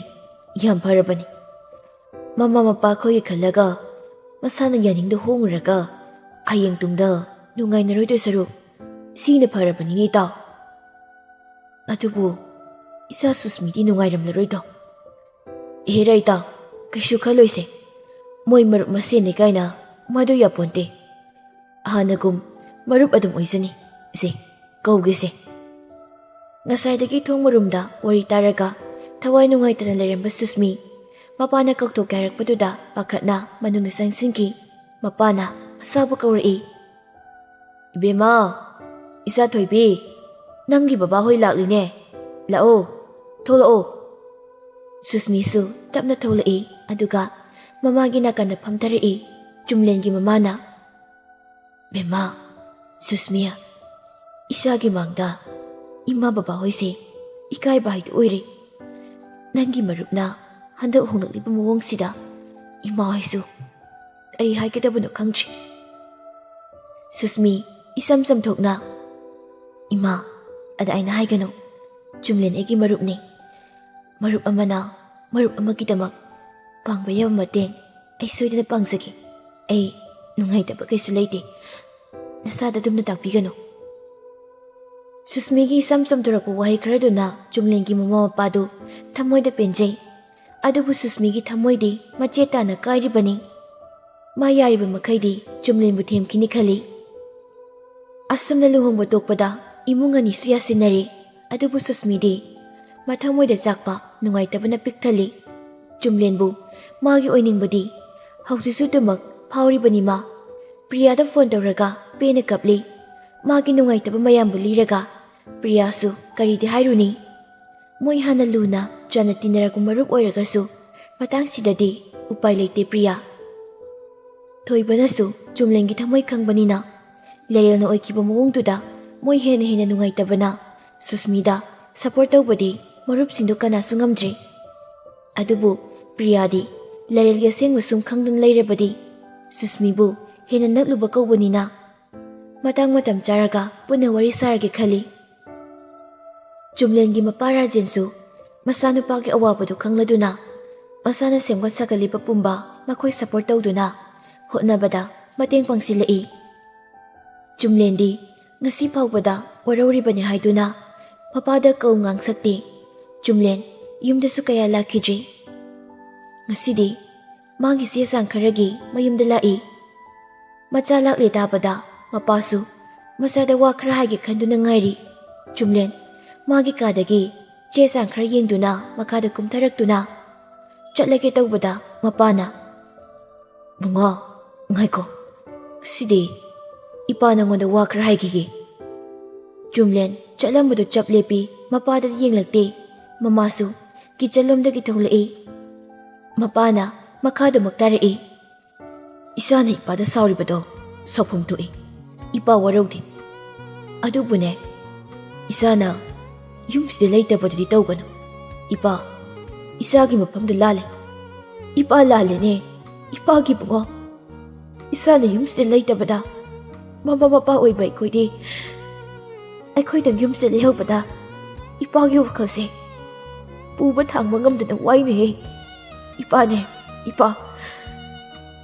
ꯌꯥꯝ ꯐꯔꯕꯅꯤ꯫ ꯃꯃꯥ ꯃꯄꯥ ꯑꯩꯈꯣꯏꯒꯤ ꯈꯜꯂꯒ ꯃꯁꯥꯅ ꯌꯥꯅꯤꯡꯗ ꯍꯣꯡꯉꯨꯔꯒ ꯍꯌꯦꯡ ꯇꯨꯡꯗ ꯅꯨꯡꯉꯥꯏꯅꯔꯣꯏꯗꯣꯏ ꯁꯔꯨꯛ ꯁꯤꯅ ꯐꯔꯕꯅꯤꯅꯦ ꯏꯇꯥꯎ꯫ ꯑꯗꯨꯕꯨ ꯏꯆꯥ ꯁꯨꯁꯃꯤꯗꯤ ꯅꯨꯡꯉꯥꯏꯔꯝꯂꯔꯣꯏꯗꯣ꯫ ꯑꯦꯍꯦꯔꯥ ꯏꯇꯥꯎ, ꯀꯩꯁꯨ ꯈꯜꯂꯣꯏꯁꯦ꯫ ꯃꯣꯏ ꯃꯔꯨꯞ ꯃꯁꯦꯟꯅꯤ ꯀꯥꯏꯅ ꯃꯗꯨ ꯌꯥꯄꯣꯟꯇꯦ꯫ ꯍꯥꯟꯅꯒꯨꯝ ꯃꯔꯨꯞ ꯑꯗꯨꯝ ꯑꯣꯏꯖꯅꯤ꯫ ꯁꯦ, ꯀꯧꯒꯦꯁꯦ꯫ ꯉꯁꯥꯏꯗꯒꯤ ꯊꯣꯡ ꯃꯔꯨꯝꯗ ꯋꯥꯔꯤ ꯇꯥꯔꯒ ꯊꯋꯥꯏ ꯅꯨꯡꯉꯥꯏꯇꯅ ꯂꯩꯔꯝꯕ ꯁꯨꯁꯃꯤ, ꯃꯄꯥꯅ ꯀꯧꯊꯣꯛꯀꯦ ꯍꯥꯏꯔꯛꯄꯗꯨꯗ ꯄꯥꯈꯠꯅ ꯃꯅꯨꯡꯗ ꯆꯪꯁꯤꯟꯈꯤ꯫ ꯃꯄꯥꯅ ꯃꯁꯥꯕꯨ ꯀꯧꯔꯛꯏ꯫ "ꯏꯕꯦꯝꯃ, ꯏꯆꯥ ꯊꯣꯏꯕꯤ, ꯅꯪꯒꯤ ꯕꯕꯥꯍꯣꯏ ꯂꯥꯛꯂꯤꯅꯦ꯫ ꯂꯥꯛꯑꯣ, ꯊꯣꯛꯂꯛꯑꯣ꯫" ꯁꯨꯁꯃꯤꯁꯨ ꯇꯞꯅ ꯊꯣꯛꯂꯛꯏ, ꯑꯗꯨꯒ ꯃꯃꯥꯒꯤ ꯅꯥꯀꯟꯗ ꯐꯝꯊꯔꯛꯏ꯫ ꯆꯨꯝꯂꯦꯟꯒꯤ ꯃꯃꯥꯅ, "ꯕꯦꯝꯃ, ꯁꯨꯁꯃꯤ, ꯏꯆꯥꯒꯤ ꯃꯥꯡꯗ ꯏꯃꯥ ꯕꯕꯥꯍꯣꯏꯁꯦ ꯏꯀꯥꯏꯕ ꯍꯥꯏꯗꯨ ꯑꯣꯏꯔꯦ꯫ ꯅꯪꯒꯤ ꯃꯔꯨꯞꯅ ꯍꯟꯗꯛ ꯍꯣꯡꯂꯛꯂꯤꯕ ꯃꯑꯣꯡꯁꯤꯗ ꯏꯃꯥ ꯍꯣꯏꯁꯨ ꯀꯔꯤ ꯍꯥꯏꯒꯗꯕꯅꯣ ꯈꯪꯗ꯭ꯔꯦ꯫" ꯁꯨꯁꯃꯤ ꯏꯆꯝ ꯆꯝꯊꯣꯛꯅ, "ꯏꯃꯥ, ꯑꯗꯥꯏꯅ ꯍꯥꯏꯒꯅꯨ꯫ ꯆꯨꯝꯂꯦꯟ ꯑꯩꯒꯤ ꯃꯔꯨꯞꯅꯤ꯫ ꯃꯔꯨꯞ ꯑꯃꯅ ꯃꯔꯨꯞ ꯑꯃꯒꯤꯗꯃꯛ ꯄꯥꯡꯕ ꯌꯥꯕ ꯃꯇꯦꯡ ꯑꯩ ꯁꯣꯏꯗꯅ ꯄꯥꯡꯖꯒꯦ꯫ ꯑꯩ ꯅꯨꯡꯉꯥꯏꯇꯕ ꯀꯩꯁꯨ ꯂꯩꯇꯦ꯫ ꯅꯁꯥꯗ ꯑꯗꯨꯝꯅ ꯇꯥꯛꯄꯤꯒꯅꯨ꯫" ꯁꯨꯁꯃꯤꯒꯤ ꯏꯆꯝ ꯆꯝꯊꯣꯔꯛꯄ ꯋꯥꯍꯩ ꯈꯔꯗꯨꯅ ꯆꯨꯝꯂꯦꯟꯒꯤ ꯃꯃꯥ ꯃꯄꯥꯗꯨ ꯊꯃꯣꯏꯗ ꯄꯦꯟꯖꯩ꯫ ꯑꯗꯨꯕꯨ ꯁꯨꯁꯃꯤꯒꯤ ꯊꯃꯣꯏꯗꯤ ꯃꯆꯦꯠ ꯇꯥꯅ ꯀꯥꯏꯔꯤꯕꯅꯤ꯫ ꯃꯥ ꯌꯥꯔꯤꯕ ꯃꯈꯩꯗꯤ ꯆꯨꯝꯂꯦꯟꯕꯨ ꯊꯦꯝꯈꯤꯅꯤ ꯈꯜꯂꯤ꯫ ꯑꯁꯨꯝꯅ ꯂꯨꯍꯣꯡꯕ ꯇꯣꯛꯄꯗ ꯏꯃꯨꯡ ꯑꯅꯤꯁꯨ ꯌꯥꯁꯤꯟꯅꯔꯦ꯫ ꯑꯗꯨꯕꯨ ꯁꯨꯁꯃꯤꯗꯤ ꯃꯊꯃꯣꯏꯗ ꯆꯥꯛꯄ ꯅꯨꯡꯉꯥꯏꯇꯕꯅ ꯄꯤꯛ ꯊꯜꯂꯤ꯫ ꯆꯨꯝꯂꯦꯟꯕꯨ ꯃꯥꯒꯤ ꯑꯣꯏꯅꯤꯡꯕꯗꯤ ꯍꯧꯖꯤꯛꯁꯨ ꯑꯗꯨꯃꯛ ꯐꯥꯎꯔꯤꯕꯅꯤ ꯃꯥ꯫ ꯄ꯭ꯔꯤꯌꯥꯗ ꯐꯣꯟ ꯇꯧꯔꯒ ꯄꯦꯟꯅ ꯀꯞꯂꯤ꯫ ꯃꯥꯒꯤ ꯅꯨꯡꯉꯥꯏꯇꯕ ꯃꯌꯥꯝꯕꯨ ꯂꯤꯔꯒ ꯄ꯭ꯔꯤꯌꯥꯁꯨ ꯀꯔꯤꯗꯤ ꯍꯥꯏꯔꯨꯅꯤ꯫ ꯃꯣꯏ ꯍꯥꯟꯅ ꯂꯨꯅ ꯆꯥꯟꯅ ꯇꯤꯟꯅꯔꯛꯄ ꯃꯔꯨꯞ ꯑꯣꯏꯔꯒꯁꯨ ꯃꯇꯥꯡꯁꯤꯗꯗꯤ ꯎꯄꯥꯏ ꯂꯩꯇꯦ ꯄ꯭ꯔꯤꯌꯥ꯫ ꯊꯣꯏꯕꯅꯁꯨ ꯆꯨꯝꯂꯦꯟꯒꯤ ꯊꯃꯣꯏ ꯈꯪꯕꯅꯤꯅ ꯂꯦꯔꯦꯜꯅ ꯑꯣꯏꯈꯤꯕ ꯃꯑꯣꯡꯗꯨꯗ ꯃꯣꯏ ꯍꯦꯟꯅ ꯍꯦꯟꯅ ꯅꯨꯡꯉꯥꯏꯇꯕꯅ ꯁꯨꯁꯃꯤꯗ ꯁꯄꯣꯔꯠ ꯇꯧꯕꯗꯤ ꯃꯔꯨꯞꯁꯤꯡꯗꯨ ꯀꯅꯥꯁꯨ ꯉꯝꯗ꯭ꯔꯦ꯫ ꯑꯗꯨꯕꯨ ꯄ꯭ꯔꯤꯌꯥꯗꯤ ꯂꯦꯔꯦꯜꯒꯤ ꯑꯁꯦꯡꯕ ꯁꯨꯝ ꯈꯪꯗꯅ ꯂꯩꯔꯕꯗꯤ ꯁꯨꯁꯃꯤꯕꯨ ꯍꯦꯟꯅ ꯅꯛꯂꯨꯕ ꯀꯧꯕꯅꯤꯅ ꯃꯇꯥꯡ ꯃꯇꯝ ꯆꯥꯔꯒ ꯄꯨꯟꯅ ꯋꯥꯔꯤ ꯁꯥꯔꯒꯦ ꯈꯜꯂꯤ꯫ ꯆꯨꯝꯂꯦꯟꯒꯤ ꯃꯄꯥ ꯔꯥꯖꯦꯟꯁꯨ ꯃꯆꯥꯅꯨꯄꯥꯒꯤ ꯑꯋꯥꯕꯗꯨ ꯈꯪꯂꯗꯨꯅ, ꯃꯁꯥꯅ ꯁꯦꯝꯒꯠ ꯁꯥꯒꯠꯂꯤꯕ ꯄꯨꯝꯕ ꯃꯈꯣꯏ ꯁꯄꯣꯔꯠ ꯇꯧꯗꯨꯅ ꯍꯣꯠꯅꯕꯗ ꯃꯇꯦꯡ ꯄꯥꯡꯁꯤꯜꯂꯛꯏ꯫ ꯆꯨꯝꯂꯦꯟꯗꯤ ꯉꯁꯤ ꯐꯥꯎꯕꯗ ꯋꯥꯔꯧꯔꯤꯕꯅꯤ ꯍꯥꯏꯗꯨꯅ ꯃꯄꯥꯗ ꯀꯧ ꯉꯥꯡꯁꯛꯇꯦ꯫ ꯆꯨꯝꯂꯦꯟ ꯌꯨꯝꯗꯁꯨ ꯀꯌꯥ ꯂꯥꯛꯈꯤꯗ꯭ꯔꯤ꯫ ꯉꯁꯤꯗꯤ ꯃꯥꯒꯤ ꯆꯦ ꯆꯥꯡ ꯈꯔꯒꯤ ꯃꯌꯨꯝꯗ ꯂꯥꯛꯏ꯫ ꯃꯆꯥ ꯂꯥꯛꯂꯦ ꯇꯥꯕꯗ ꯃꯄꯥꯁꯨ ꯃꯆꯥꯗ ꯋꯥ ꯈꯔ ꯍꯥꯏꯒꯦ ꯈꯟꯗꯨꯅ ꯉꯥꯏꯔꯤ꯫ ꯆꯨꯝꯂꯦꯟ ꯃꯥꯒꯤ ꯀꯥꯗꯒꯤ ꯆꯦ ꯆꯥꯡ ꯈꯔ ꯌꯦꯡꯗꯨꯅ ꯃꯈꯥꯗ ꯀꯨꯝꯊꯔꯛꯇꯨꯅ ꯆꯠꯂꯒꯦ ꯇꯧꯕꯗ ꯃꯄꯥꯅ, "ꯕꯨꯡꯉꯣ, ꯉꯥꯏꯈꯣ, ꯁꯤꯗꯤ ꯏꯄꯥ ꯅꯉꯣꯟꯗ ꯋꯥ ꯈꯔ ꯍꯥꯏꯈꯤꯒꯦ꯫" ꯆꯨꯝꯂꯦꯟ ꯆꯠꯂꯝꯕꯗꯨ ꯆꯞ ꯂꯦꯞꯄꯤ꯫ ꯃꯄꯥꯗ ꯌꯦꯡꯂꯛꯇꯦ꯫ ꯃꯃꯥꯁꯨ ꯀꯤꯆꯟꯂꯣꯝꯗꯒꯤ ꯊꯣꯛꯂꯛꯏ꯫ ꯃꯄꯥꯅ ꯃꯈꯥꯗꯃꯛ ꯇꯥꯔꯛꯏ꯫ "ꯏꯆꯥꯅ ꯏꯄꯥꯗ ꯁꯥꯎꯔꯤꯕꯗꯣ ꯁꯥꯎꯐꯝ ꯊꯣꯛꯏ꯫ ꯏꯄꯥ ꯋꯥꯔꯧꯗꯦ꯫ ꯑꯗꯨꯕꯨꯅꯦ, ꯏꯆꯥꯅ ꯌꯨꯝꯁꯤꯗ ꯂꯩꯇꯕꯗꯨꯗꯤ ꯇꯧꯒꯅꯨ꯫ ꯏꯄꯥ, ꯏꯆꯥꯒꯤ ꯃꯐꯝꯗ ꯂꯥꯜꯂꯦ꯫ ꯏꯄꯥ ꯂꯥꯜꯂꯦꯅꯦ, ꯏꯄꯥꯒꯤ ꯕꯨꯡꯉꯣ꯫ ꯏꯆꯥꯅ ꯌꯨꯝꯁꯤꯗ ꯂꯩꯇꯕꯗ ꯃꯃꯥ ꯃꯄꯥ ꯑꯣꯏꯕ ꯑꯩꯈꯣꯏꯗꯤ, ꯑꯩꯈꯣꯏꯗꯪ ꯌꯨꯝꯁꯤꯗ ꯂꯩꯍꯧꯕꯗ ꯏꯄꯥꯒꯤ ꯋꯥꯈꯜꯁꯦ ꯄꯨꯕ ꯊꯥꯡꯕ ꯉꯝꯗꯅ ꯋꯥꯏꯅꯦꯍꯦ꯫ ꯏꯄꯥꯅꯦ, ꯏꯄꯥ,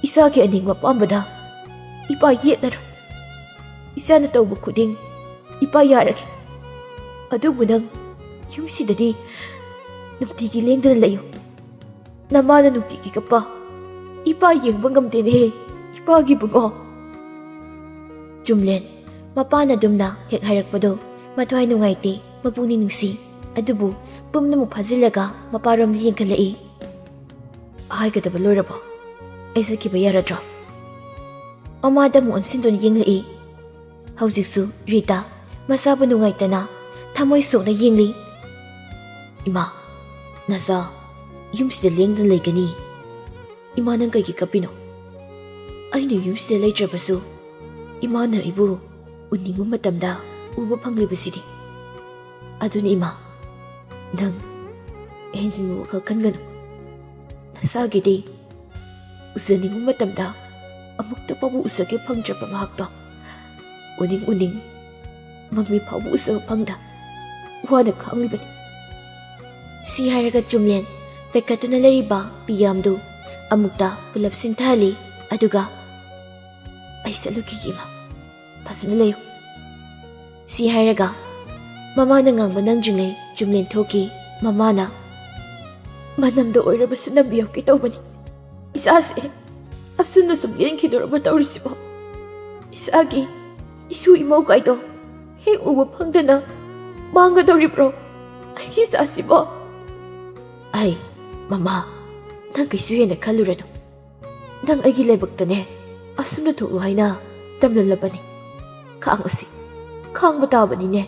ꯏꯆꯥꯒꯤ ꯑꯅꯤꯡꯕ ꯑꯄꯥꯝꯕꯗ ꯏꯄꯥ ꯌꯦꯠꯂꯔꯣꯏ꯫ ꯏꯆꯥꯅ ꯇꯧꯕ ꯈꯨꯗꯤꯡ ꯏꯄꯥ ꯌꯥꯔꯒꯦ꯫ ꯑꯗꯨꯕꯨ ꯅꯪ ꯌꯨꯝꯁꯤꯗꯗꯤ ꯅꯨꯡꯇꯤꯒꯤ ꯂꯦꯡꯗꯅ ꯂꯩꯌꯨ꯫ ꯅꯃꯥꯅ ꯅꯨꯡꯇꯤꯒꯤ ꯀꯞꯄ ꯏꯄꯥ ꯌꯦꯡꯕ ꯉꯝꯗꯦꯅꯦꯍꯦ, ꯏꯄꯥꯒꯤ ꯕꯨꯡꯉꯣ꯫" ꯆꯨꯝꯂꯦꯟ ꯃꯄꯥꯅ ꯑꯗꯨꯝꯅ ꯍꯦꯛ ꯍꯥꯏꯔꯛꯄꯗꯣ ꯃꯊ꯭ꯋꯥꯏ ꯅꯨꯡꯉꯥꯏꯇꯦ, ꯃꯄꯨꯛꯅꯤꯡ ꯅꯨꯡꯁꯤ꯫ ꯑꯗꯨꯕꯨ ꯄꯨꯝꯅꯃꯛ ꯐꯥꯖꯤꯜꯂꯒ ꯃꯄꯥꯔꯣꯝꯗ ꯌꯦꯡꯈꯠꯂꯛꯏ꯫ "ꯍꯥꯏꯒꯗꯕ ꯂꯣꯏꯔꯕꯣ? ꯑꯩ ꯆꯠꯈꯤꯕ ꯌꯥꯔꯗ꯭ꯔꯣ?" ꯃꯃꯥꯗ ꯑꯃꯨꯛ ꯑꯣꯟꯁꯤꯟꯗꯨꯅ ꯌꯦꯡꯂꯛꯏ꯫ ꯍꯧꯖꯤꯛꯁꯨ ꯔꯤꯇꯥ ꯃꯁꯥꯕꯨ ꯅꯨꯡꯉꯥꯏꯇꯅ ꯊꯃꯣꯏ ꯁꯣꯛꯅ ꯌꯦꯡꯂꯤ꯫ "ꯏꯃꯥ, ꯅꯆꯥ ꯌꯨꯝꯁꯤꯗ ꯂꯦꯡꯗꯅ ꯂꯩꯒꯅꯤ꯫ ꯏꯃꯥ, ꯅꯪ ꯀꯩꯒꯤ ꯀꯞꯄꯤꯅꯣ? ꯑꯩꯅ ꯌꯨꯝꯁꯤꯗ ꯂꯩꯇ꯭ꯔꯕꯁꯨ ꯏꯃꯥꯅ ꯑꯩꯕꯨ ꯎꯅꯤꯡꯕ ꯃꯇꯝꯗ ꯎꯕ ꯐꯪꯂꯤꯕꯁꯤꯗꯤ꯫ ꯑꯗꯨꯅꯤ ꯏꯃꯥ, ꯅꯪ ꯍꯦꯟꯖꯤꯟꯕ ꯋꯥꯈꯜ ꯈꯟꯒꯅꯨ꯫ ꯅꯁꯥꯒꯤꯗꯤ ꯎꯖꯅꯤꯡꯕ ꯃꯇꯝꯗ ꯑꯃꯨꯛꯇ ꯐꯥꯎꯕ ꯎꯖꯒꯦ ꯐꯪꯗ꯭ꯔꯕ ꯃꯍꯥꯛꯇꯣ ꯎꯅꯤꯡ ꯎꯅꯤꯡ ꯃꯃꯤ ꯐꯥꯎꯕ ꯎꯖꯕ ꯐꯪꯗ ꯋꯥꯅ ꯈꯥꯡꯂꯤꯕꯅꯤ꯫ ꯁꯤ ꯍꯥꯏꯔꯒ ꯆꯨꯝꯂꯦꯟ ꯄꯦꯛꯀꯠꯇꯨꯅ ꯂꯩꯔꯤꯕ ꯄꯤꯌꯥꯝꯗꯨ ꯑꯃꯨꯛꯇ ꯄꯨꯂꯞ ꯁꯤꯟꯊꯍꯜꯂꯤ꯫ ꯑꯗꯨꯒ, "ꯑꯩ ꯆꯠꯂꯨꯈꯤꯒꯦ, ꯏꯃꯥ꯫ ꯐꯖꯅ ꯂꯩꯌꯨ"꯫ ꯁꯤ ꯍꯥꯏꯔꯒ ꯃꯃꯥꯅ ꯉꯥꯡꯕ ꯅꯪꯗ꯭ꯔꯤꯉꯩ ꯆꯨꯝꯂꯦꯟ ꯊꯣꯛꯈꯤ꯫ ꯃꯃꯥꯅ, "ꯃꯅꯝꯗ ꯑꯣꯏꯔꯕꯁꯨ ꯅꯝꯕꯤꯍꯧꯒꯦ ꯇꯧꯕꯅꯤ꯫ ꯏꯆꯥꯁꯦ ꯑꯁꯨꯝꯅ ꯁꯨꯝ ꯂꯦꯟꯈꯤꯗꯣꯔꯕ ꯇꯧꯔꯤꯁꯤꯕꯣ? ꯏꯆꯥꯒꯤ ꯏꯁꯨ ꯏꯃꯧ ꯀꯥꯏꯗꯣ ꯍꯦꯛ ꯎꯕ ꯐꯪꯗꯅ ꯃꯥꯡꯒꯗꯧꯔꯤꯕ꯭ꯔꯣ ꯑꯩꯒꯤ ꯏꯆꯥꯁꯤꯕꯣ?" "ꯑꯩ, ꯃꯃꯥ, ꯅꯪ ꯀꯩꯁꯨ ꯍꯦꯟꯅ ꯈꯜꯂꯨꯔꯅꯨ꯫ ꯅꯪ ꯑꯩꯒꯤ ꯂꯥꯏꯕꯛꯇꯅꯦ ꯑꯁꯨꯝꯅ ꯊꯣꯛꯂꯨ ꯍꯥꯏꯅ ꯇꯝꯂꯝꯂꯕꯅꯤ꯫ ꯈꯥꯡꯉꯨꯁꯤ, ꯈꯥꯡꯕ ꯇꯥꯕꯅꯤꯅꯦ꯫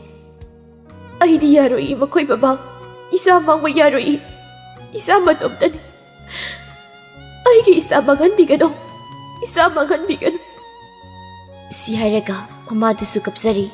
ꯑꯩꯗꯤ ꯌꯥꯔꯣꯏ, ꯃꯈꯣꯏ ꯕꯕꯥ꯫ ꯏꯆꯥ ꯃꯥꯡꯕ ꯌꯥꯔꯣꯏ꯫ ꯏꯆꯥ ꯃꯇꯣꯝꯇꯅꯤ꯫ ꯑꯩꯒꯤ ꯏꯆꯥ ꯃꯥꯡꯍꯟꯕꯤꯒꯅꯨ꯫ ꯏꯆꯥ ꯃꯥꯡꯍꯟꯕꯤꯒꯅꯨ"꯫ ꯁꯤ ꯍꯥꯏꯔꯒ ꯃꯃꯥꯗꯨꯁꯨ ꯀꯞꯆꯔꯤ꯫